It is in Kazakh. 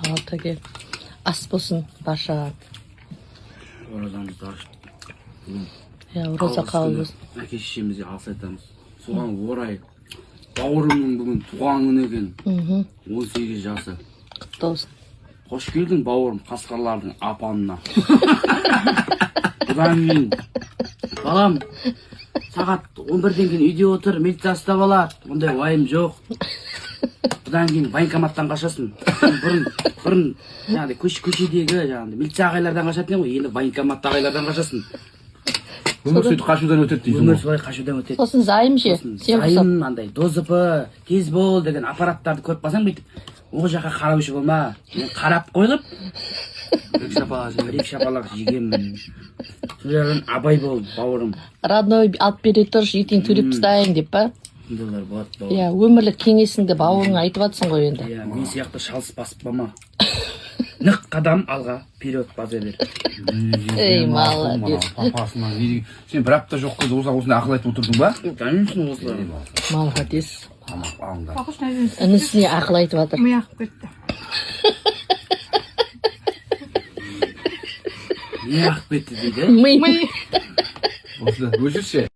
Ал, тәке, ас болсын баршаға. Оразамызды ашып, бүгін Иә, ораза алғыс қабыл күні. болсын. Әке шешемізге алғыс айтамыз. Соған орай бауырымның бүгін туған күні екен. 18 жасы. Құтты болсын. Қош келдің, бауырым, қасқырлардың апанына. Бұдан кейін, балам, сағат 11-ден кейін үйде отыр, милиция ұстап алады, ондай уайым жоқ. Бұдан кейін военкоматтан қашасың. Бұрын жаңағыдай көшедегі жаңағыдай милиция ағайлардан қашатын едің ғой, енді военкомат ағайлардан қашасың. Өмір сөйтіп қашудан өтеді дейсің Өмір ғой. Солай қашудан өтеді. Сосын зайым ше, сен құсап. Зайым, андай ДОЗП, тез бол деген аппараттарды көріп қалсаң, бүйтіп ол жаққа қараушы болма. Мен қарап қойылып, Бір шапалақ жеген. бір екі шапалақ жегенмін. Сол жерден абай бол, бауырым. Родной, алып бере тұршы, ертең төлеп тастайын деп па? Сондайлар болады, бауырым. Иә, өмірлік кеңесіңді бауырыңа айтып жатсың ғой енді. Иә, мен сияқты шалыс басып қалма, нық қадам алға, вперед баса бер. Ей, молодец. Папасына не деген? Сен бір апта жоқ кезде осындай ақыл айтып отырдың ба? Конечно, осылар. Молодец. Тамақ алыңдар. Бақыш мына. Інісіне ақыл айтып жатыр. Ми ағып кетті. Не ағып кетті дейді? Ми. Ми. Осыдан өшірші.